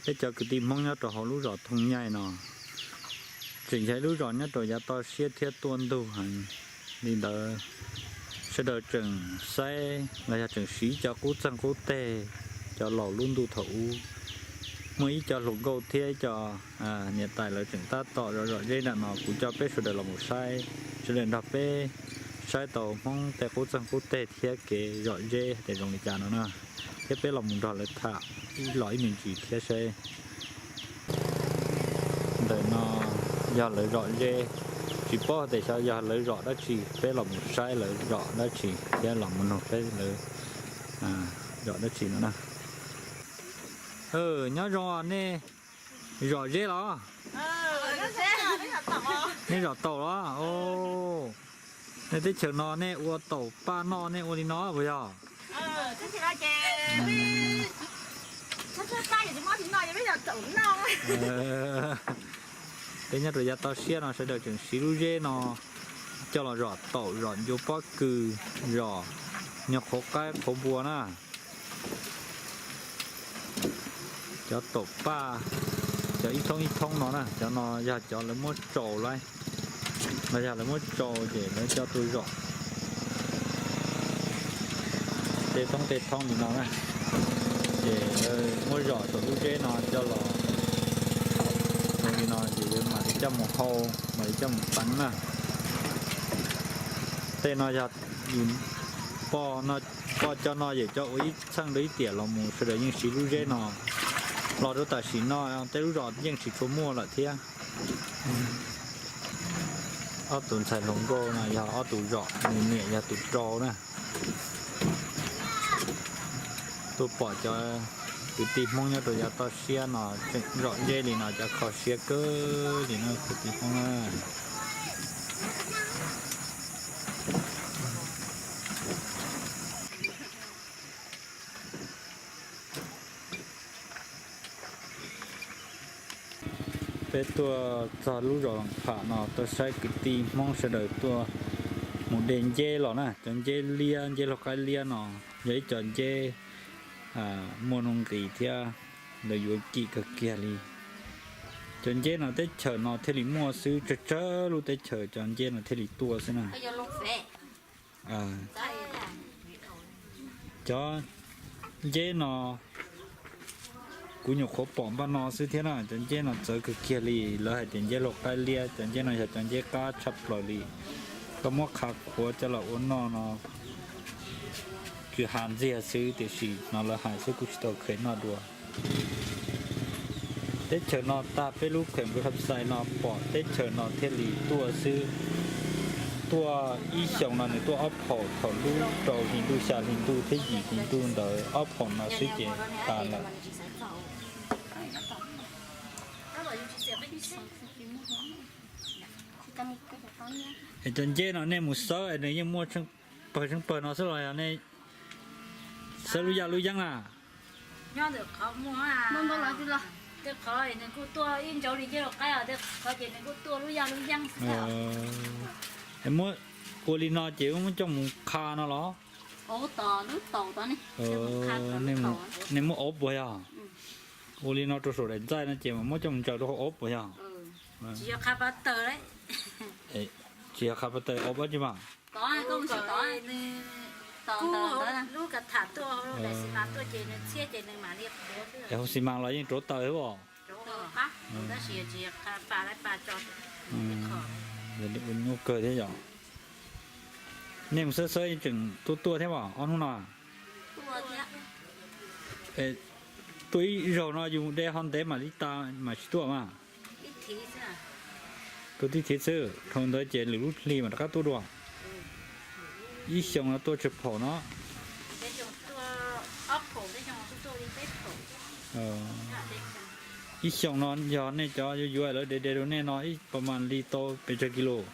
Peb cov kwv tij Hmoob nyob rau hauv lub zos Thooj Nyaij no, tseem yog ib lub zos nyob rau yav toj siab thiab tuaj ntug heev li ntawd, sawv daws tseem saib los yog tseem siv cov qub txeeg qub teg, cov laus lub ntuj thaum ub. Muaj ib co hluas nkauj thiab ib co niam tais lawv tseem tab tom zom zom zeb nram no, kuv coj peb sawv daws los mus saib, sawv daws nrog peb saib tau Hmoob tej qub txeeg qub teg thiab kev zom zeb hais tias zoo li cas no na, thiab peb los mus nrog lawv tham ib los ib me ntsis thiab seb. Ntawm no yog lawv zom zeb, tsis paub tias xyov yog lawv zom dab tsi, peb los mus saib lawv zom dab tsi thiab los mus nug peb lawv zom dab tsi no na. Nyob zoo, nej zom zeb los? Nej zom taum los? Nej teb chaws no nej ua taum paj noj nej ua li no puas yog? Peb nyob rau yav toj siab no sawv daws tseem siv lub zeb no coj los zom taum, zom ncua pob kws, zom nyuag qhuav qaib qhuav npua na. Cov taum paj, cov ib thoob ib thoob no na, cov no yog cov lawv muab tsaus lawm, los yog lawv muab tsaus ces lawv coj tuaj zom tej thoob tej thoob li no na. Ces lawv muab zom saum lub zeb no coj los ua li no ces lawv mam li coj mus hau, mam li coj mus teev na. Tej no yog yus poj cov no yog cov ua ib txheej rau ib tiam los mus sawv daws yeej siv lub zeb no los rau tam sim no tej lub zos yeej tsis tshua muaj lawm thiab. Ob tug ntxhais hluas nkauj no yog ob tug zom, nws niam yog tus rau na. Tuaj pom cov kwv tij Hmoob nyob rau yav toj siab no tseem zom zeb li no cov kho siab kawg li no kwv tij Hmoob na. Peb tuaj txog lub zos Loos Pham no tuaj saib kwv tij Hmoob sawv daws tuaj mus de nceb los na. Cov nceb liab, nceb laug qaib liab no yog ib co nceb muaj nuj nqis thiab lawv yuav kim kawg kiag li. Cov nceb no teb chaws no thiaj li muaj xwb, tsawg tsawg lub teb chaws cov nceb no thiaj li tuaj xwb na. Cov nceb no kuv nyuam qhuav pom npaj no xwb thiab na, cov nceb no txawv kawg kiag li. Lawv hais tias nceb laug qaib liab, cov nceb no yog cov nceb qab tshaj plaws li. Koj muab qhav qhuav coj los ua noj no tsis hav ntxiag xwb, tiam sis no lawv hais xwb kuv tsis tau kheev noj dua. Teb chaws no tag peb lub kheem Npus Hab Xais no pom teb chaws no thiaj li tuaj xwb. Tuaj ib xyoos no nws tuaj ob phaum, thaum lub rau hli ntuj, xya hli ntuj thiab yim hli ntuj ntawd, ob phaum no xwb ces tas lawm. Es cov nceb no nej mus xawb es nws yeej muaj tsheej pawg tsheej pawg no xwb los yog nej xawb lub yaj lub yeeb na? Tej qhov nws kuj tuaj ib ntsauv li nceb laug qaib, tej qhov ces nws kuj tuaj lub yaj lub yeeb xwb. Muab ua li no ces muab coj mus qha no los? Nej muab auv puas yog? Ua li no rau saum daim ntxaij no ces mas muab coj mus ntsaws rau hauv auv puas yog? Tsis yog qha pas taws auv dab tsi mas. Es hauv xi mas los yeej rauv taws xwb os. Ua nyuaj kawg thiab yom. Nej mus xawb xawb yeej tseem tuaj tuaj thiab os ob hnub no. Tuaj ib zaug no yus de ho ntev mam li tas mam tsis tuaj mas. Tuaj tib thiv xwb, dhau ntawd ces lwm lub hli mam rov qab tuaj dua. Ib xyoos no tuaj tsawg phaum no? Ib xyoos no yog nej cov yuav yuav lawv de de rau nej no ib pas mas li tau pes tsawg kis lus?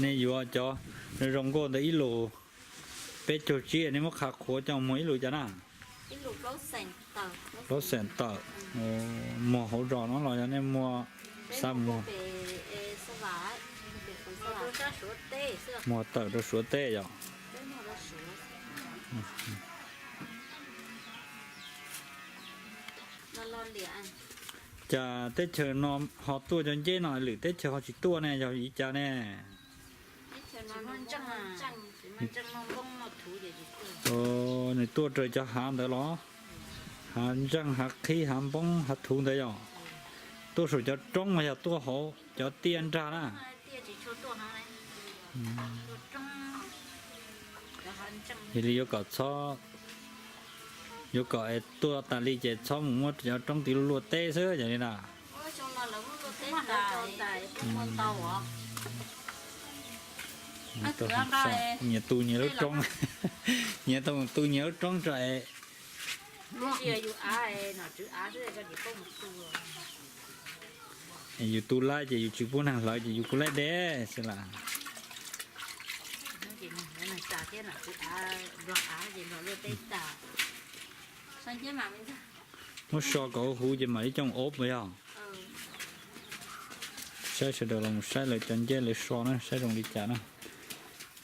Nej yuav cov zoo nkauj ntawd ib lus peb caug tsib, nej muab qhav qhuav coj muag ib lus cas na? Plaub xeem tawm. Muag hauv zos no los yog nej muag xa muag? Muag tawm rau Suav teb yom. Cas teb chaws no ho tuaj cov nceb no lwm teb chaws ho tsis tuaj ne, yog li cas ne? Nws tuaj raws cov hav ntawd los? Hav ntseej, hav qhib, hav npoob, hav thuv ntawd yom? Tuaj saum cov roob mas yog tuaj hauv cov tiaj nrag na. Yog li yuav kom txhob, yuav kom es tuaj tas li ces txhob mus muab cov roob tid luaj teb xwb yog li na. Nyias tu nyias lub roob, nyias tu nyias lub roob tso es. Yus tu laib ces yus tsis pub neeg hlawv ces yus kuj laib deb xwb las. Muab so kom huv ces mam li coj ob puas yog? Saib sawv daws los mus saib lawv cov nceb lawv so na, saib zoo li cas na.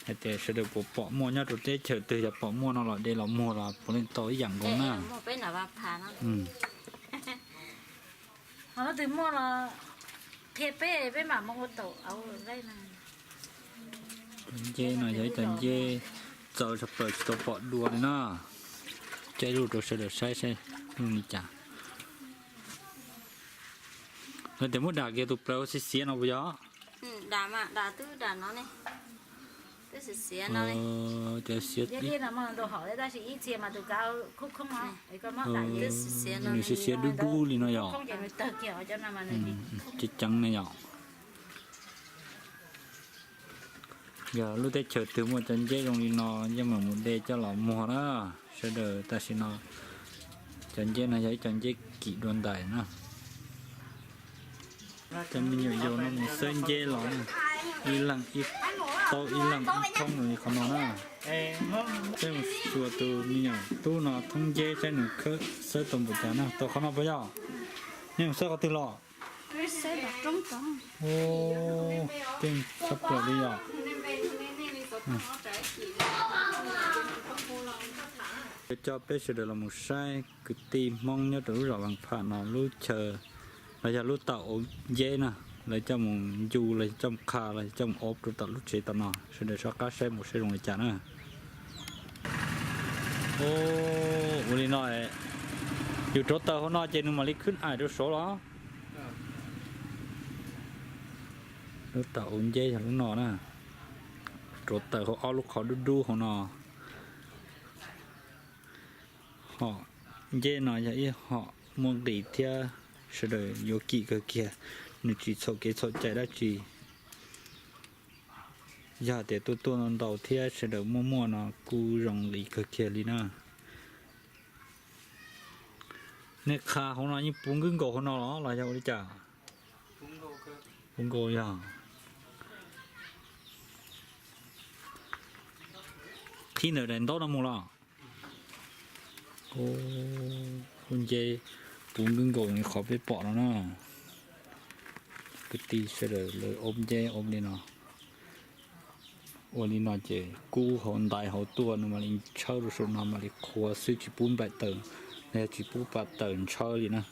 Hais tias sawv daws puas pom muaj nyob rau teb chaws twg, yog pom muaj no los de los muag los puav leej tau ib yam nkaus na. Cov nceb no yog ib cov nceb txawv tshaj plaws tsis tau pom dua li na. Caij lub rau sawv daws saib saib zoo li cas. Lawv tias muab dam kiag tus plawv xiav xiav no puas yog? Cov xiav, nws xiav xiav dub dub li no yom. Ceev ceev ne yom. Yog lub teb chaws twg muaj cov nceb zoo li no yeej meem mus de coj los muag na sawv daws. Tam sim no cov nceb no yog ib cov nceb kim dua ntais na. Cov me nyuam yaus no mus xawb nceb los na, ib leeg ib taub ib leeg ib thoob li qhov no na. Peb mus xyuas tus me nyuam tub no thoob nceb saib nws khawb xawb tau npaum cas na. Tau qhov no puas yog? Nej mus xawb qhov twg los? Keej tshaj plaws li yom. Coj peb sawv daws los mus saib kwv tij Hmoob nyob rau lub zos Vaj Pham no lub chaw los yog lub tawm auv nceb na, lawv coj mus ncu los coj mus qha los coj mus ob rau tom lub tsev tom no, sawv daws soj qab saib mus saib zoo li cas na. Ua li no, yus rauv taws hauv no ces nws mam li khwb aim rau saud los? Lub tawm auv nceb yog lub no na. Rauv taws hauv ob lub qhov dub dub hauv no. Hom nceb no yog ib hom muaj nqis thiab sawv daws yuav kim kawg kiag, nws tsis txhaum kev txhaum cai dab tsi. Yog tias tuaj tuaj ntau thiab sawv daws muaj muaj no kuj zoo nqis kawg kiag li na. Nej qha hauv no yeej puv nkwj nkaus hauv no los los yog ua li cas? Puv nkaus yog. Qhib ntawm daim ntaub no mus los? Lub nceb puv nkwj nkaus li qhov peb pom no na. Kwv tij sawv daws lawv ob nceb ob li no. Ua li no ces kub hauv ntais hauv tuaj nws mam li tshawb rau saum no mam li qhuav xwb tsis pub nplaim taws, los yog tsis pub pa taws ntshaw li na.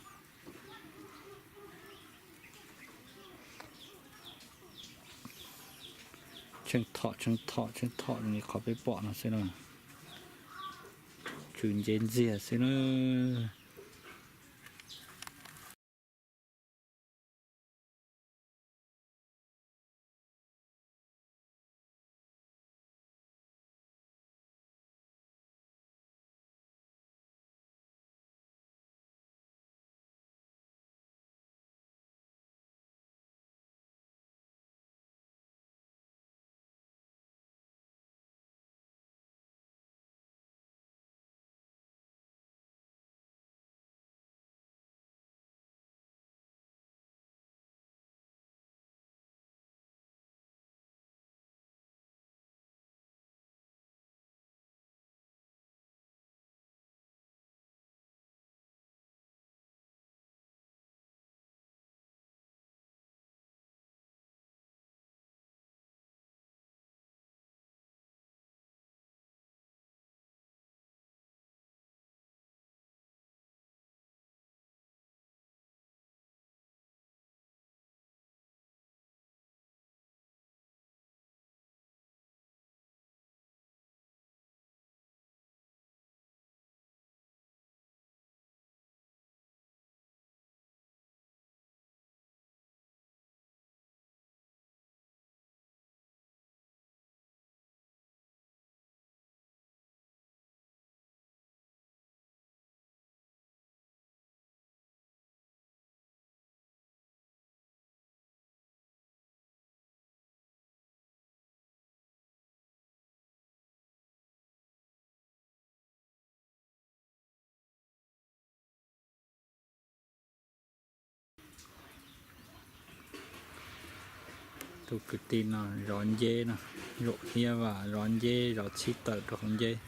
Tsheej thom tsheej thom tsheej thom li qhov peb pom no xwb na. Tsw nceb ntxiag xwb na. Tus kwv tij no zov nceb no, zaum hiab vam zov nceb, zov txhib tawm rau hauv nceb.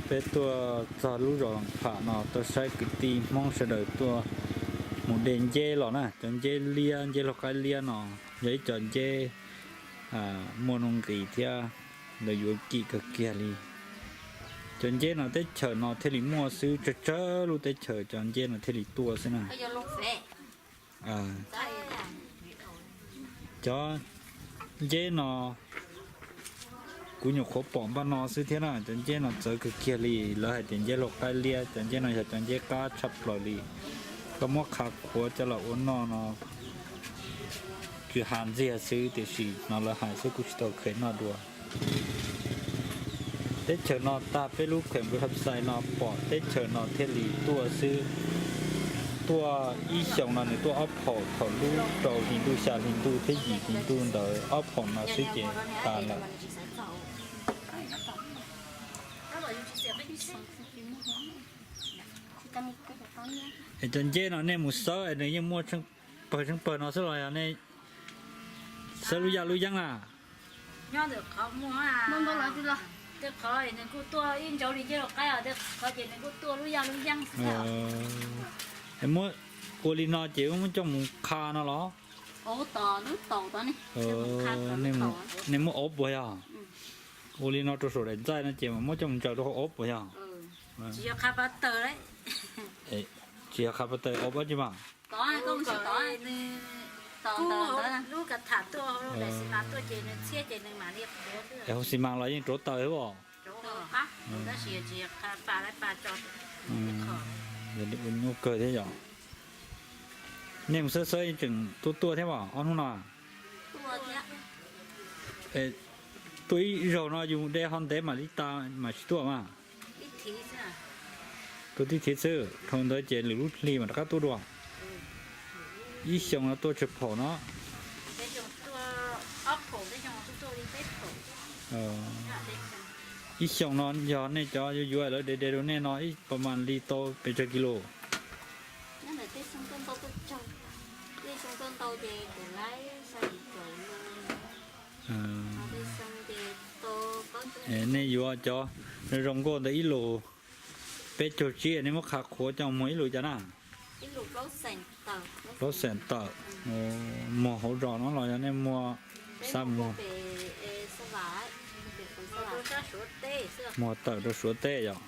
Peb tuaj txog lub zos Pham no tuaj saib kwv tij Hmoob sawv daws tuaj mus de nceb los na, cov nceb liab, nceb laug qaib liab no. Yog ib co nceb muaj nuj nqis thiab lawv yuav kim kawg kiag li. Cov nceb no teb chaws no thiaj li muaj xwb, tsawg tsawg lub teb chaws cov nceb no thiaj li tuaj xwb na. Cov nceb no kuv nyuam qhuav pom npaj no xwb thiab na, cov nceb no txawv kawg kiag li. Lawv hais tias nceb laug qaib liab, cov nceb no yog cov nceb qab tshaj plaws li. Koj muab qhav qhuav coj los ua noj no tsis hav ntxiag xwb, tiam sis no lawv hais xwb kuv tsis tau kheev noj dua. Teb chaws no tag peb lub kheem Npus Hab Xais no pom teb chaws no thiaj li tuaj xwb. Tuaj ib xyoos no nws tuaj ob phaum, thaum lub rau hli ntuj, xya hli ntuj thiab yim hli ntuj ntawd, ob phaum no xwb ces tas lawm. Es cov nceb no nej mus xawb es nws yeej muaj pawg tsheej pawg no xwb los yog nej xawb lub yaj lub yeeb na? Nyob ntawm qhov muag, tej qhov nws kuj tuaj ib ntsauv li nceb laug qaib, tej qhov ces nws kuj tuaj lub yaj lub yeeb xwb. Muab ua li no ces muab coj mus qha no los? Nej muab aub puas yog? Ua li no rau saum daim ntxaij no ces mas muab coj mus ntsaws rau hauv aub puas yog? Tsis yog qha pa taws, aub ab tsi mas. Es hauv xi mas los yeej rauv taws xwb os. Ua kawg thiab yom. Nej mus xawb xawb yeej tseem tuaj tuaj thiab os ob hnub no. Tuaj ib zaug no yus de ho ntev mam li tas mam tsis tuaj mas. Tuaj tib thiv xwb, dhau ntawd ces lwm lub hli mam rov qab tuaj dua. Ib xyoos no tuaj tsawg phaum no? Ib xyoos no yog nej cov yuav yuav lawv de de rau nej no ib pas mas li tau pes tsawg kis lus? Nej yuav cov zoo nkauj ntawd ib lus peb caug tsib, nej muab qha qhuav coj muag ib lus cas na? Plaub xeem tawm. Muag hauv zos no los yog nej muag xa muag? Muag tawm rau Suav teb yom.